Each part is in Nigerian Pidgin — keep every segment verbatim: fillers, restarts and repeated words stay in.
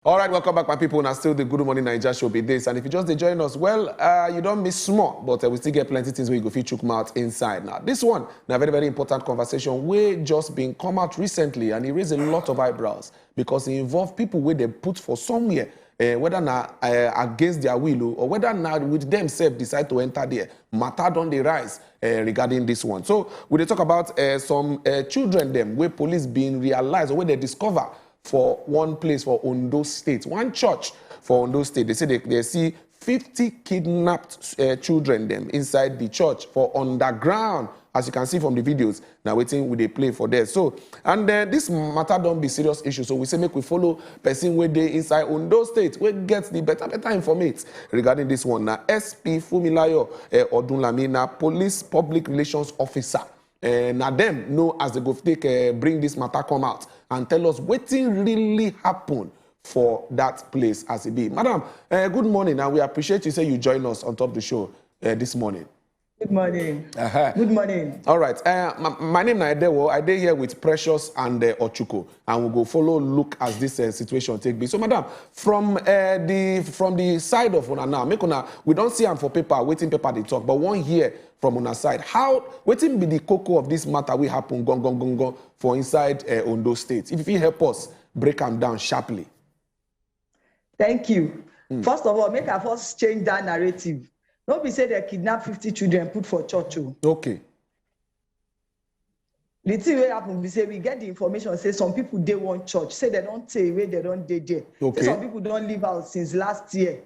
All right, welcome back, my people. Now, still the Good Morning Naija show be this. And if you just dey join us, well, uh, you don't miss small, but uh, we still get plenty things where you go fit chook mouth inside. Now, this one, now very, very important conversation, we just been come out recently, and it raised a lot of eyebrows because it involved people where they put for somewhere, uh, whether na uh, against their will o, or whether na with themselves decide to enter there. Matter don dey rise uh, regarding this one. So we dey talk about uh, some uh, children them where police being realized or where they discover for one place for Ondo State, one church for Ondo State. They say they, they see fifty kidnapped uh, children them inside the church for underground. As you can see from the videos, now waiting we dey play for there. So, and uh, this matter don't be serious issue. So we say make we follow person where they inside Ondo State, where get the better better informate regarding this one. Now S P Fumilayo uh, Odunlami, na police public relations officer. Uh, na them know as they go take uh, bring this matter come out and tell us wetin really happen for that place as it be. Madam, uh, good morning, and we appreciate you say you join us on top the show uh, this morning. Good morning. Uh-huh. Good morning. All right. Uh, my, my name is Edewo. I dey here with Precious and uh, Ochuko, and we go follow look as this uh, situation take be. So, madam, from uh, the from the side of una now, make una we don't see am for paper, waiting paper they talk, but one here from una side. How waiting be the cocoa of this matter will happen gong gong gong gong for inside uh, Ondo State? If you help us break them down sharply. Thank you. Mm. First of all, make I first change that narrative. Don't be say they kidnap fifty children, put for church. Oh. Okay. The thing wey happen be say we get the information say some people dey one church, say they don't stay away, they don't dey there. Okay. Say some people don't leave out since last year.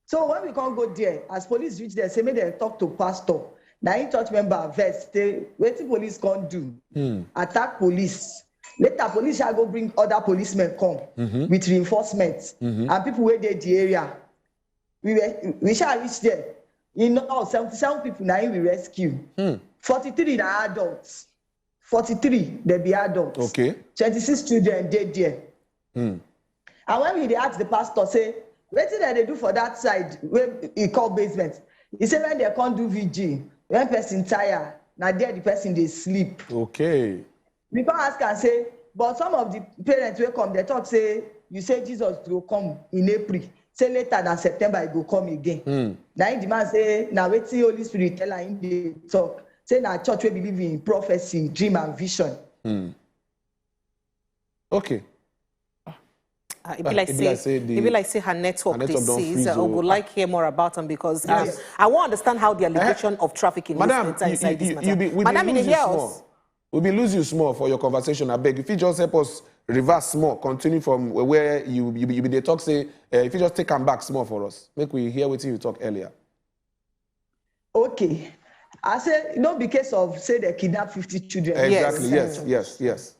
So when we can't go there, as police reach there, say make they talk to pastor. Now in church member vex, say wetin police can't do, mm. Attack police. Later, police shall go bring other policemen come mm-hmm. With reinforcements mm-hmm. And people where they the area. We were we shall reach there. In all, seventy-seven people now we rescue. Mm. forty-three are adults. forty-three they be adults. Okay. twenty-six children dey there. Mm. And when we dey ask the pastor, say, wetin dem dey do for that side wey e call basement? He say when they come do V G, when person tire, na there the person dey sleep. Okay. We come ask am say, but some of the parents wey come, they talk say, you say Jesus go come in April. Say later na September e go come again. Mm. Na him the man say, na wetin Holy Spirit tell am, him dey talk. Say na church wey believe in prophecy, dream and vision. Mm. Okay. Uh, it be like say, it be like say her network, her network dey seize. I would like hear more about them because um, yes. I want to understand how the allegation uh, of trafficking is enter inside this matter. Madam, you dey hear us? We be lose you small for your conversation. I beg, if you just help us reverse small, continue from where you you, you be the talk say. Uh, if you just take them back small for us, make we hear what you talk earlier. Okay, I say no be case of say they kidnap fifty children. Exactly. Yes. Yes. Yes.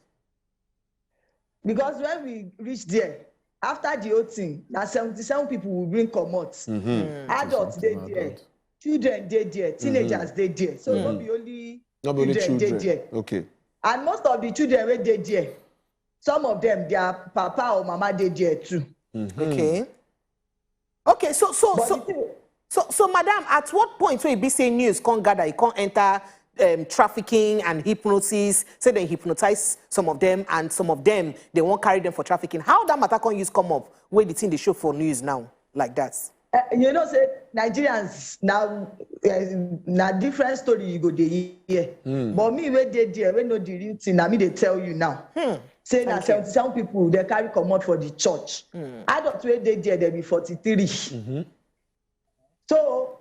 Because when we reach there, after the whole thing, na seventy-seven people we bring comot. Mm-hmm. Adults dey there, children dey there, teenagers dey there. So no be only no be only children dey there. Okay. And most of the children wey dey there, some of them their papa or mama dey there too. Mm-hmm. Okay. Okay, so so so so so madam, at what point wey e be say news come gather, e come enter um, trafficking and hypnosis, say they hypnotize some of them and some of them they won't carry them for trafficking. How that matter come use come up wey the thing dey show for news now like that? Uh, you know say Nigerians now uh, na different story you go dey hear. Mm. But me wey dey there, wey know the real thing, na me dey tell you now. Hmm. Say na seventy-seven people they carry comot for the church. Mm. Adults wey dey there, they be forty-three. Mm-hmm. So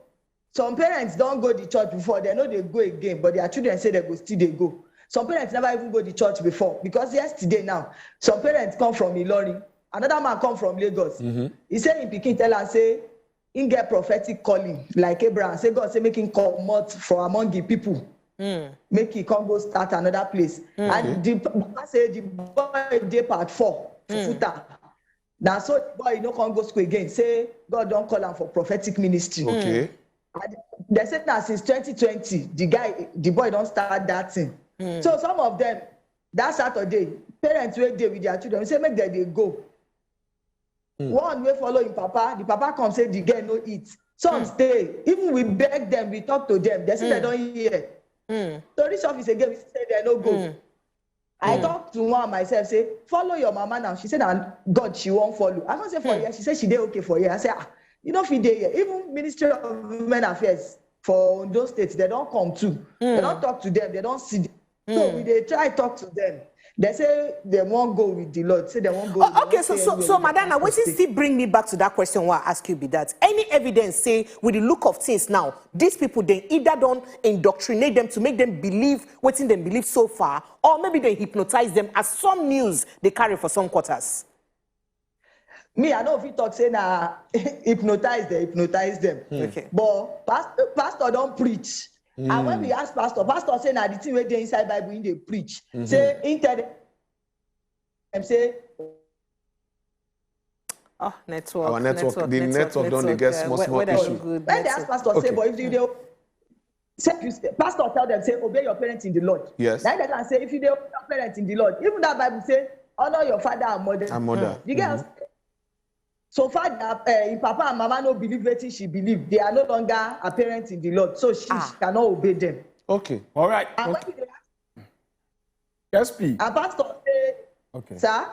some parents don't go the church before, they know they go again, but their children say they go still they go. Some parents never even go the church before because yesterday now, some parents come from Ilorin, another man come from Lagos. Mm-hmm. He say he pikin tell am say he get prophetic calling like Abraham. Say God say make him comot for among the people. Mm. Make he come go start another place. Mm. And the papa say the boy dey part four for mm. Futa. Na so the boy no come go school again. Say God don't call him for prophetic ministry. Okay. And they said that since twenty twenty, the guy, the boy don't start that thing. Mm. So some of them, that Saturday, parents wey dey with their children, say make dem dey go. Mm. One wey follow him papa, the papa come say the girl no eat. Some mm. Stay, even we beg them, we talk to them, they say mm. They don't hear. Mm. So this office again, we say they no go. Mm. I talk to one myself, say, "Follow your mama now." She said, "Na God she wan follow." I come say, "For here?" She said she dey okay for here. I say, "Ah, you no fit dey here." Even Ministry of Women Affairs for Ondo State, they don come too. They don talk to them, they don see them. So we dey try talk to them. They say they wan go with the Lord. Say they wan go. They Oh, okay, wan so stay so anywhere so, with the Madana, pastor wetin stay. Still bring me back to that question wey I ask you be that. Any evidence say, with the look of things now, these people, they either don indoctrinate them to make them believe wetin dem believe so far, or maybe they hypnotize them, as some news they carry for some quarters. Me, I no fit talk say na hypnotize them, hypnotize them. Okay. But pastor, pastor don preach. And when we ask pastor, pastor say na the thing wey dey inside Bible he dey preach. Say he tell them say Oh, network. Our network, the network don dey get small, small issue. When they ask pastor, say, "But if you dey," say, you say, pastor tell them, say, "Obey your parents in the Lord." Yes. Now they can say, "If you dey obey your parents in the Lord," even that Bible say, "Honor your father and mother." And mother. The girl, so far that uh, him papa and mama no believe wetin she believe, they are no longer her parents in the Lord, so she, she cannot obey them. Okay. All right. And Okay. When they, S P. and pastor say, Okay. "Sir,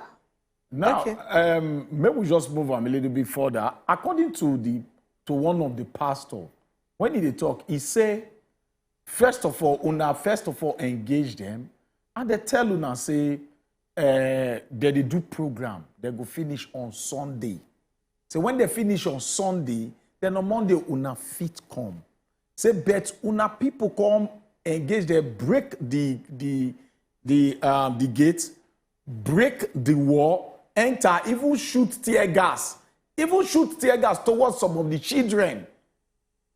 Now, Okay. um, maybe we just move on a little bit further. According to the to one of the pastor, when he dey talk, he say, first of all, una first of all engage them, and they tell una say uh, they dey do program, they go finish on Sunday. So when they finish on Sunday, then on Monday una fit come. Say, but una people come engage, they break the the the um the gate, break the wall, enter, even shoot tear gas, even shoot tear gas towards some of the children.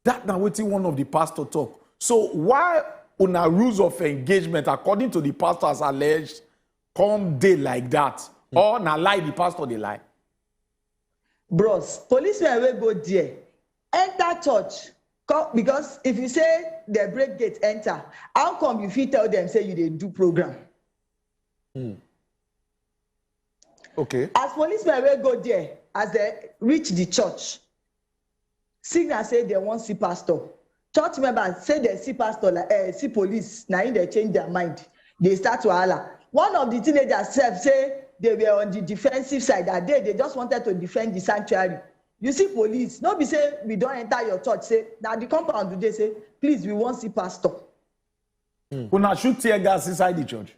That na wetin one of the pastor talk. So why una rules of engagement, according to the pastor as alleged, come dey like that? Or na lie the pastor dey lie? Bros, policemen wey go there, enter church, come, because if you say they break gate enter, how come you fit tell them say you dey do program? Okay. As policemen wey go there, as they reach the church, signal say they wan see pastor. Church members say they see pastor, like, eh, see police, na im they change their mind. They start wahala. One of the teenagers sef say they were on the defensive side that day. They just wanted to defend the sanctuary. You see police, no be say we don enter your church. Say na the compound today. Say, "Please, we wan see pastor." Una shoot tear gas inside the church.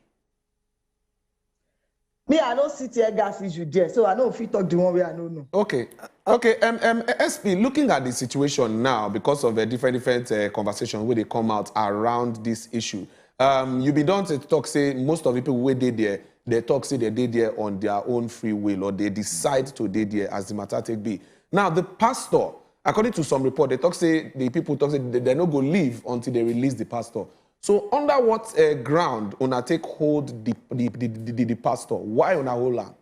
Me, I no see tear gas issue there, so I no fit talk the one wey I no know. Okay. Okay. Um, um, S P, looking at the situation now, because of the different different uh, conversations wey dey come out around this issue, um, you bin don talk say most of the people wey dey there, they talk say they dey there on their own free will, or they decide to dey there as the matter take be. Now, the pastor, according to some report, they talk say the people talk say they, they no go leave until they release the pastor. So under what uh, ground una take hold the the, the, the, the, the pastor? Why una hold am?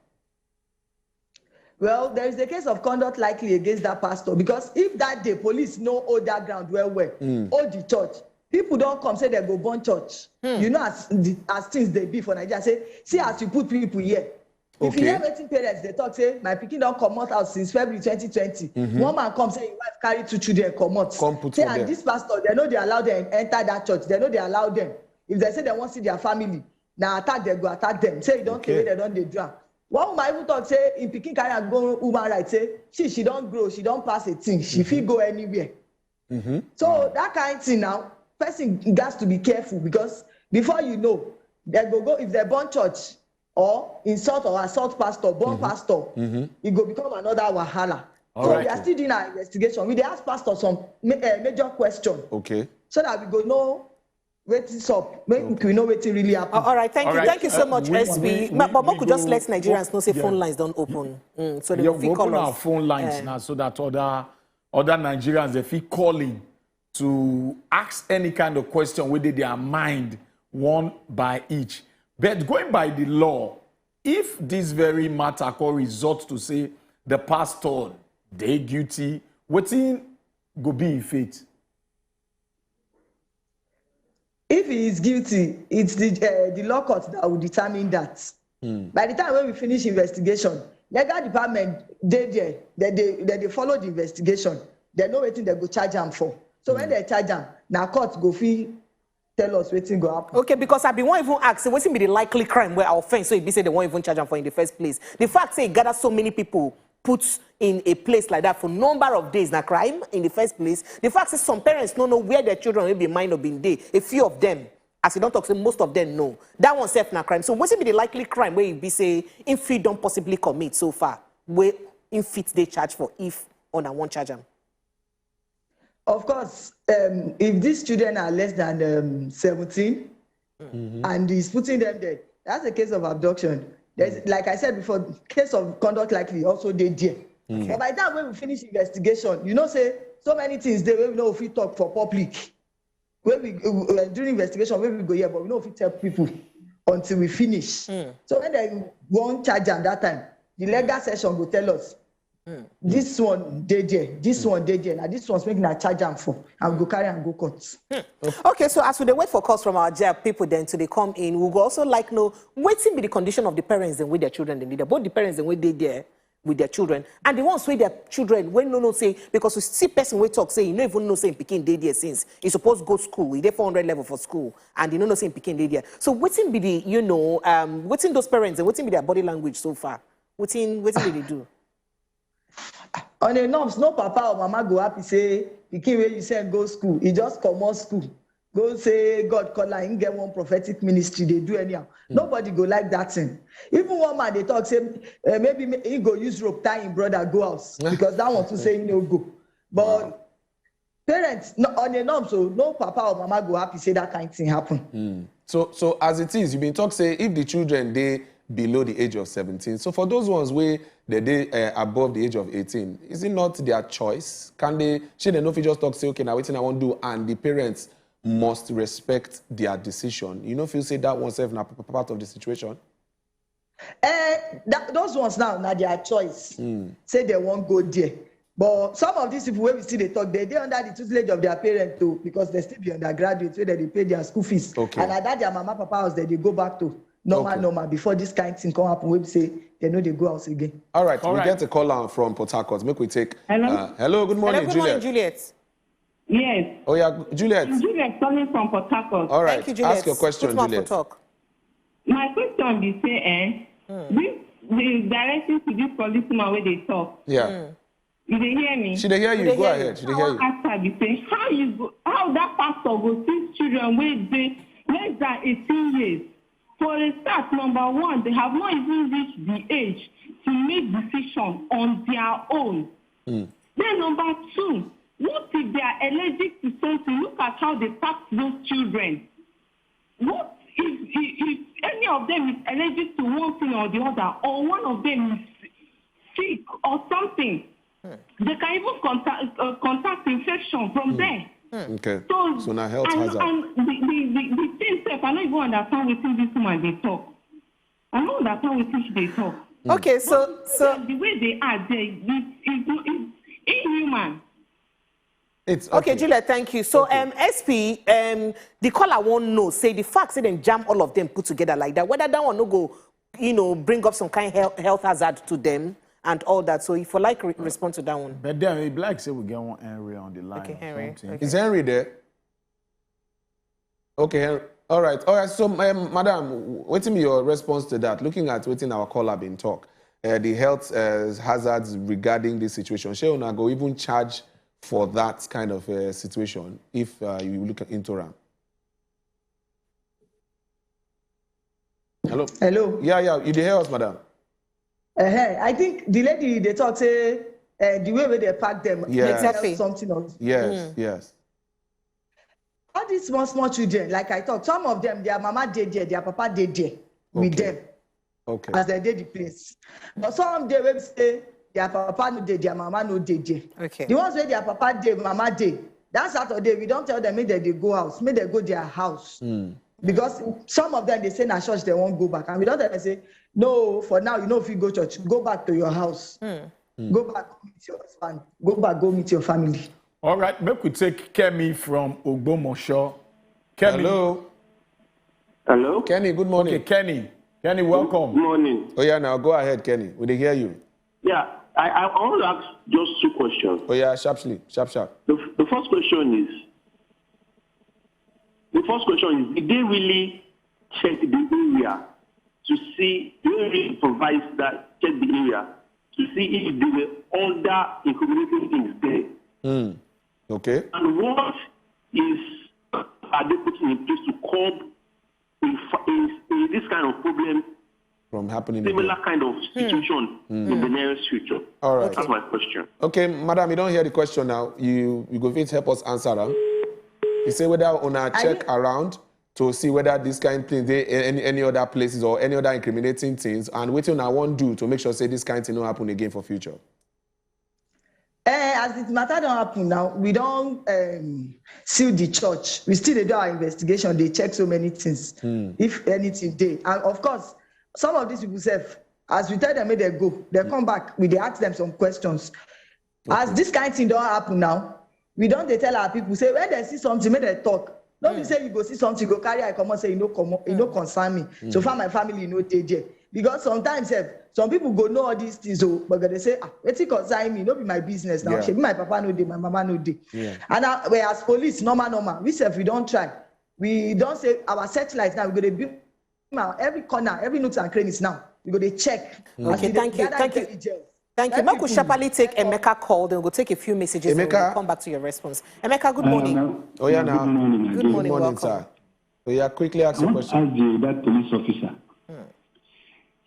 Well, there is a case of conduct likely against that pastor, because if that day police no hold that ground well well, hold the church, people don come say they go burn church. You know as the, as things dey be for Nigeria, say, "See as you put people here." If you Okay. Hear wetin parents dey talk, say, "My pikin don comot house since February twenty twenty." One man come say him wife carry two children comot. Come put Say, for "And there. This pastor, they no dey allow them enter that church. They no dey allow them. If they say they wan see their family, na attack they go attack them." Say e don tey Okay. wey they don dey do am. One woman even talk say im pikin carry am go human rights. Say she she don grow, she don pass eighteen, she fit go anywhere. So that kind thing now, person gats to be careful, because before you know, they go go, if they burn church or insult or assault pastor, burn pastor, e go become another wahala. So Alright. We are still doing our investigation. We dey ask pastor some ma- uh, major question Okay. So that we go know wetin sup, make we know wetin really happen. All right, thank All you, right, thank you so uh, much, we- S B. we- But, but we make we just go- let Nigerians know say yeah. Phone lines don open, mm, so they Yeah, will we fit open call our us. Phone lines Eh. Now so that other other Nigerians, they feel calling to ask any kind of question wey dey their mind, one by each. But going by the law, if this very matter come result to say the pastor dey guilty, wetin go be im fate? If he is guilty, it's the uh, the law court that will determine that. By the time when we finish investigation, legal department dey there, they dey they dey follow the investigation. They know wetin they go charge am for. So when they charge am, na court go fit tell us wetin go happen. Okay, because I bin wan even ask, say, wetin be the likely crime where offense so e be say they won't even charge am for in the first place? The fact say e gather so many people put in a place like that for number of days na crime in the first place. The fact say some parents no know where their children will be mind of being day. A few of them, as you don't talk, say most of them know. That one self na crime. So wetin be the likely crime where e be say im fit don possibly commit so far? Where im fit dey charge for if una wan charge am? Of course, um, if these children are less than um, seventeen and he's putting them there, that's a case of abduction. There's, like I said before, case of conduct likely also dey there. But by the time when we finish investigation, you know, say so many things dey wey we no fit talk for public. Wey we uh, during investigation, wey we go here, but we no fit tell people until we finish. So when they wan charge am that time, the legal session go tell us this one dey there, this one dey there, na this ones make na charge am for, and we go carry am go court. Okay, so as we dey wait for calls from our jail people then to dey come in, we go also like know wetin be the condition of the parents dem with their children dem dey there, both the parents dem wey dey there with their children and the ones wey their children wey no know say, because we see person wey talk say e no even know say im pikin dey there since e suppose go school, e dey four hundred level for school and e no know say im pikin dey there. So wetin be the, you know, um, wetin those parents and wetin be their body language so far? Wetin wetin dey dey do? On a norms, no papa or mama go happy say pikin wey you send go school, e just comot school go say God call am, him get one prophetic ministry dey do anyhow. Nobody go like that thing. Even one man dey talk say uh, maybe he go use rope tie him brother go house because that one too say he no go. But parents, no, on a norm, so no papa or mama go happy say that kind thing happen. So, so as it is, you been talk say if the children dey below the age of seventeen, so for those ones wey they dey uh, above the age of eighteen, is it not their choice? Can they? Should they no fit just talk say, okay, now wetin I wan do, and the parents must respect their decision. You no feel say that one sef na p- p- part of the situation? Eh, that, those ones now na their choice. Say they wan go there. But some of these people wey we still dey talk, they dey under the tutelage of their parents too, because they still be undergraduates wey they dey pay their school fees. Okay. And na that their mama papa house they dey go back to normal Okay. normal before this kind thing come happen wey be say they no dey go house again. All right, we right. get a call out from Port Harcourt. Make we take. Hello? Uh, hello, good morning, Hello, good Juliet. Morning, Juliet. Yes. Oh yeah, Juliet. Juliet calling from Port Harcourt. All right, Thank you, Juliet. Ask your question, Put mouth for Juliet. Talk. My question be say, eh, this the direction to this policeman wey dey talk. Yeah. You dey hear me? She dey hear you. dey Go hear ahead. you. She dey hear you. Ask her be say, how you go, how that pastor go see children wey dey less than eighteen years? For a start, number one, they have not even reached the age to make decision on their own. Then number two, what if they are allergic to something? Look at how they pack those children. What if, if, if any of them is allergic to one thing or the other, or one of them is sick or something? They can even contact uh, contact infection from there. Okay. So, So now health and, hazard. And the, the, the, the thing sef, I no even understand wetin this woman dey talk. I no understand wetin she dey talk. Okay, so so The way they are there is is is inhuman. It's Okay, Juliet, thank you. So, um, S P, um, the caller won't know. Say the fact say dem jam all of them put together like that. Whether that one no go, you know, bring up some kind health, health hazard to them and all that. So, if you like, re- respond to that one. But then it be like say we get one Henry on the line. Okay, Or Henry, something. okay. Is Henry there? Okay, Henry. All right. All right. So, um, madam, waiting your response to that. Looking at waiting our caller been talk, uh, the health uh, hazards regarding this situation. Shey una go even charge for that kind of uh, situation if uh, you look into am. Hello. Hello. Yeah, yeah. You dey hear us, madam? Uh-huh. I think the lady they talk say uh, the way wey they pack them Yeah. make Exactly. Something else. Yes, yes. All these small small children, like I talk, some of them their mama dey there, their papa dey there with Okay. them Okay. As they dey the place. But some dey wey be say their papa no dey, their mama no dey there. Okay. The ones wey their papa dey, mama dey. That Saturday we don tell them make they dey go house, make they go their house. Because some of them they say na church they wan go back, and we don tell them say no, for now you no fit go church, go back to your house. Go back go meet your husband, go back go meet your family. All right, make we take Kemi from Ogbomosho. Kemi. Hello, Hello? Kenny. Good morning. Okay, Kenny. Kenny, welcome. Morning. Oh yeah, now go ahead, Kenny. We dey hear you. Yeah, I, I want to ask just two questions. Oh yeah, sharply, sharp, sharp. The, the first question is, The first question is, did they really check the area to see, did they really supervise that, check the area to see if they were under incriminating things there? Okay. And what is, are they putting in place to curb in, fa- in, in this kind of problem, From happening similar again. Kind of situation in the nearest future? All right. That's my question. Okay, madam, you don't hear the question now. You you go fit help us answer am. You say whether una check around to see whether this kind thing dey any any other places or any other incriminating things, and wetin una wan do to make sure say this kind thing no happen again for future. Eh, as the matter don happen now, we don um, seal the church. We still dey do our investigation, dey check so many things, if anything dey. And of course, some of these people sef, as we tell them make dem go, dem come back, we dey ask them some questions. As this kind thing don happen now, we don dey tell our people say when dem see something, make dem talk. No be say you go see something, go carry eye comot say e no comot, e no concern me. So far my family no dey there. Because sometimes sef, some people go know all these things o, but dem dey say, "Ah, wetin concern me? No be my business now. Yeah. Shebi my papa no dey, my mama no dey." Yeah. And uh, we as police, normal, normal, we sef, we don try. We don say our searchlight now, we go dey beam am every corner, every nooks and crannies now. We go dey check. As Okay, we dey thank you, gather thank you. intelligence, Thank you. let Make we people sharply take check up. Emeka call, then we'll take a few messages and Emeka? We'll come back to your response. Emeka, good morning. Oh yeah, now. Good morning, my Good dear. morning, Good morning, welcome. Sir. Oh yeah, quickly ask I your want to question. ask the, that police officer.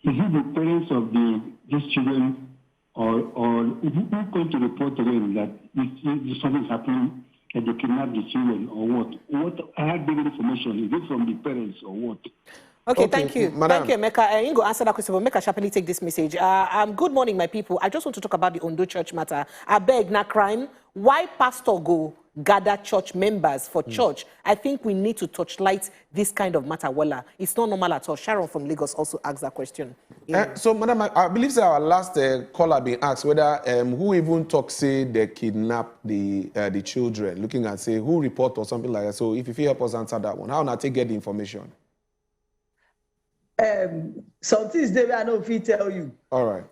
Is it the parents of the these children or or who who going to report to them that this, this something is happening, that they kidnap the children or what? What I had given information. Is it from the parents or what? Okay, Okay, thank you. madam. Thank you, Emeka. Uh, you go answer that question, but make I sharply take this message. Uh, um, good morning, my people. I just want to talk about the Ondo church matter. I beg, na crime. Why pastor go gather church members for church? I think we need to torchlight this kind of matter. Wella, it's not normal at all. Sharon from Lagos also asked that question. Yeah. Uh, so, madam, I, I believe say our last uh, caller been asked whether um, who even talk say they kidnap the uh, the children, looking at say who report or something like that. So, if you fit help us answer that one, how una take get the information? Um, some things dey wey I no fit tell you. All right.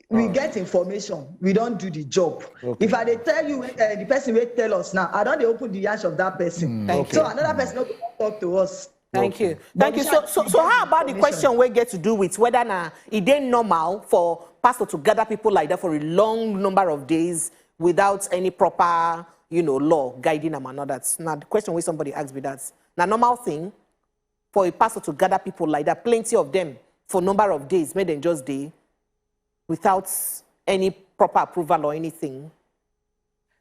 We get information, we don do the job. Okay. If I dey tell you uh, the person wey tell us now, I don dey open the yansh of that person. Thank So you. Another person no go talk to us. Thank you. But Thank you. we So, have so, so how information. About the question we get to do with whether na e dey normal for pastor to gather people like that for a long number of days without any proper, you know, law guiding them and all that? Now, the question wey somebody asked me that. Na normal thing for a pastor to gather people like that, plenty of them, for number of days, make dem just dey without any proper approval or anything?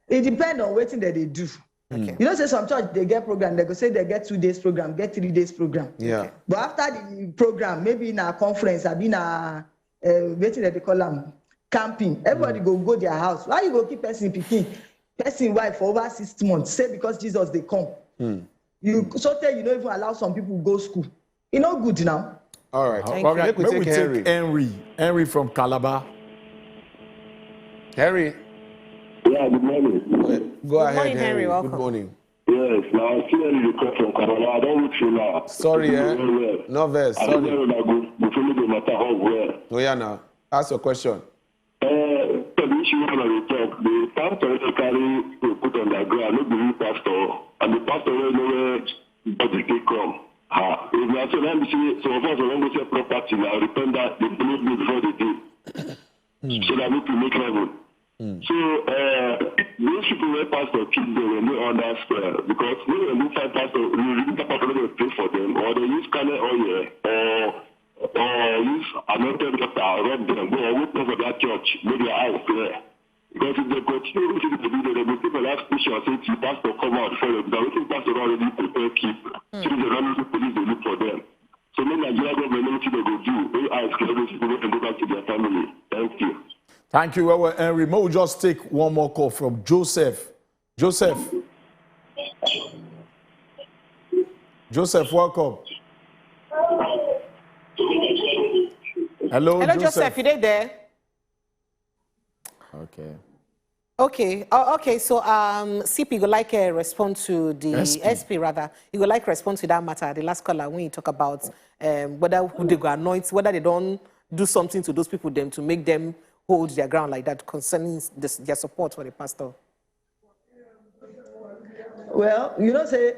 It depends on wetin dem dey do. Okay. You know say some church dey get program, dem go say dem get two days program, get three days program. Yeah. But after the program, maybe na conference, abi na uh, wetin dem dey call am, camping. Everybody go go their house. Why you go keep person pikin, person wife for over six months? Say because Jesus dey come. You so tey you no even allow some people go school. E no good now. All right. Thank Well, you. Make we Make take we Henry. take Henry. Henry from Calabar. Henry, Yeah, good morning. go ahead, morning, Henry. Good Welcome. Morning. Yes, now I see you come from Kabbalah. I don't wait for now. Sorry, eh? Well, well. No verse. I Sorry. don't know that go. Before you go matter how well. Oh yeah, now ask your question. Uh, so the issue when I talk, the pastor wey carry to put on the ground, no be real pastor, and the pastor wey know where body take come. Ah, if na so, let me say, some of us wey go sell property now, repent that they follow me before they do. So that we can make heaven. So uh, those people where pastor keep them when they understand, because when we find pastor, we really pastor wey dey pray for them, or they use kale oil, or or use anointed water, rub them, go or wait for that church, make their eyes clear. Because if they continue wetin they do, they go still for that station say the pastor come out for them. Now wetin pastor don already prepare keep, so they don need police dey look for them. So make Nigeria government know wetin they go do. Make eyes clear those people, make dem go back to their family. Thank you. Thank you, well, well, Henry. May we just take one more call from Joseph. Joseph. Joseph, welcome. Hello, Hello, Joseph. You dey there? Okay. Okay. Oh, okay. So, um, C P go like uh, respond to the S P. S P rather. You go like respond to that matter. The last caller when you talk about um, whether who they go anoint, whether they don't do something to those people them to make them hold their ground like that concerning this, their support for the pastor. Well, you know say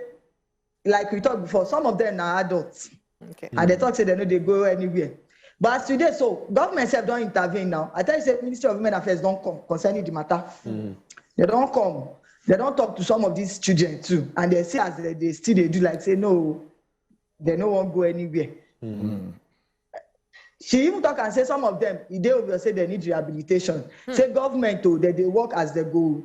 like we talked before, some of them are adults. Okay. And they talk say they no dey go anywhere. But as today, so government sef don intervene now. I tell you say Ministry of Women Affairs don come concerning the matter. They don come. They don talk to some of these children too, and they see as they, they still dey do like say no, they no wan go anywhere. She even talk and say some of them, e dey obvious say they need rehabilitation. Say government o, they dey work as they go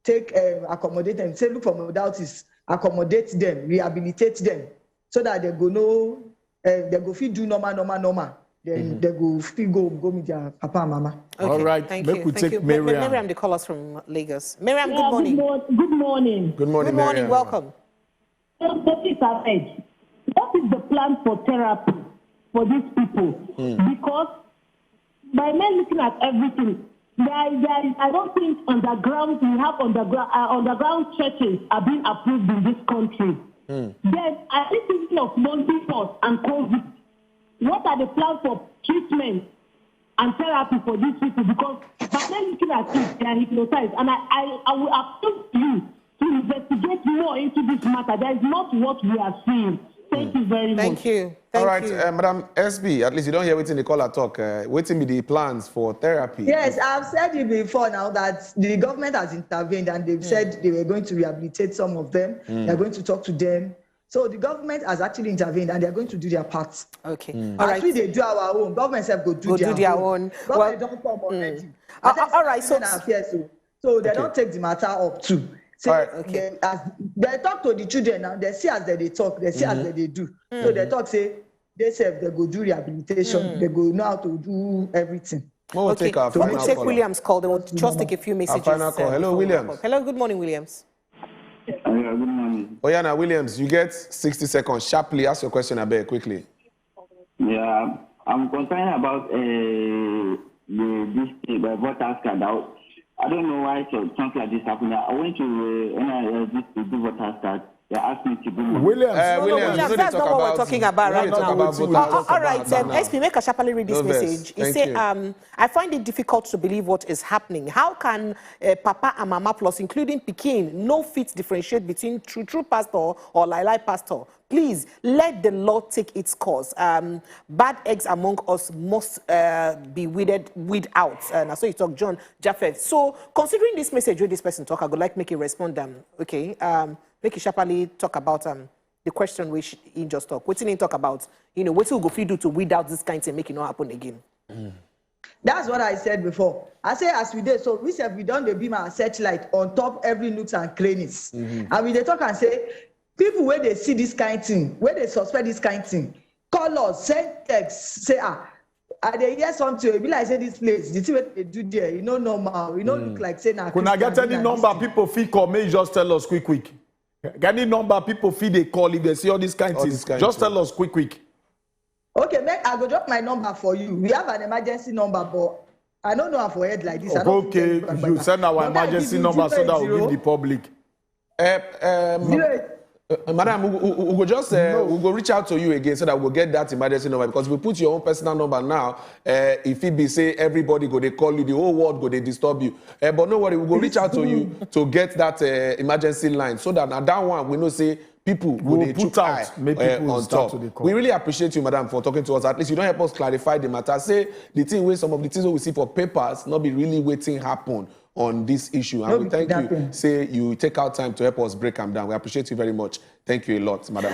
take um, accommodate them. Say look for modalities, accommodate them, rehabilitate them, so that they go no, uh, they go fit do normal, normal, normal. Then they go fit go go meet their papa and mama. Okay, All right, thank make you. we Thank take you. Ma- Ma- Mariam. Mariam, they call us from Lagos. Mariam, Yeah, good morning. Good, mor- good morning. Good morning, Good morning, Mariam. Welcome. So, Professor Ahmed, what is the plan for therapy for these people? Because by me looking at everything, there, there, I don't think underground we have underground uh, underground churches are being approved in this country. Then I think thinking of monthly cost and COVID. What are the plans for treatment and therapy for these people? Because by me looking at it, they are hypnotized, and I, I, I will appeal to you to investigate more into this matter. That is not what we are seeing. Thank you very Thank much. You. Thank All right, you. Uh, Madam S B, at least you don't hear wetin the caller talk. Uh, wetin be the plans for therapy? Yes, I've said it before now that the government has intervened and they've said they were going to rehabilitate some of them. They're going to talk to them. So the government has actually intervened and they're going to do their part. Okay. As All right. We dey do our own, government sef go do Go their do their own. Government Well, don come already. Uh, I tell uh, all right, so- women affairs, so, so they don't take the matter up too. Say All right. Okay. They, as they talk to the children now, they see as they, they talk, they see as they, they do. So they talk say they sef they go do rehabilitation, they go know how to do everything. We'll Okay. take our Can final we take caller. Williams call? Then we'll just take a few messages. final call. uh, Hello, before we Williams. wrap up. Hello, good morning, Williams. Uh, yeah, good morning. Oyana Williams, you get sixty seconds. Sharply ask your question, abeg, quickly. Yeah, I'm concerned about uh, the this uh, voters card. I, I don't know why so, something like this happened. I went to uh, N I S this to do voters card. They asked me to do my Williams. Uh, No, no, Williams, Williams, you know they that's talk not what we're about- talking about you know right they talk now. about Wetin we voters talk Uh, all right, about um, now. S P, make I sharply read this No vex. Message. He Thank say, you. um, I find it difficult to believe what is happening. How can uh, Papa and Mama Plus, including Pikin, no fit differentiate between true true pastor or lie lie pastor? Please let the law take its course. Um, bad eggs among us must uh, be weeded, weed out. Uh, na so you talk, John Japheth. So, considering this message where this person talk, I would like make a respond. Um, okay, um, make a sharply talk about um the question which he just talk. Wetin he talk about? You know, wetin we go fit do to weed out this kind thing, make it not happen again. That's what I said before. I say as we dey so, we sef we don dey beam our searchlight on top every nooks and crannies. And we dey talk and say people wey dey see this kind thing, wey dey suspect this kind thing, call us, send text, say ah, I dey hear something. E be like say this place, the thing wey they do there, e no normal. E no look like say na. Una get Christian, any na number this thing. People fit call, make you just tell us quick quick. Any number people fit they call if they see all these kind All things. this kind Just thing. Tell us quick quick. Okay, make I go drop my number for you. We have an emergency number, but I don't know am for head like this. I don't fit Okay, tell you send our But make I emergency give you number so that we'll give zero eight zero. The public. Uh, um, Zero eight. Uh, madam, we, we, we go just uh, we go reach out to you again so that we'll get that emergency number, because if we put your own personal number now, uh, if it be say everybody go they call you, the whole world go they disturb you. Uh, but no worry, we go reach out to you to get that uh, emergency line so that now that one we know say people go We'll they put chook out, eye make uh, people on start top. To dey call. We really appreciate you, madam, for talking to us. At least you don't help us clarify the matter. Say the thing where some of the things we see for papers not be really waiting happen on this issue. And No we be thank you. kidnapping. Say you take out time to help us break them down. We appreciate you very much. Thank you a lot, madam.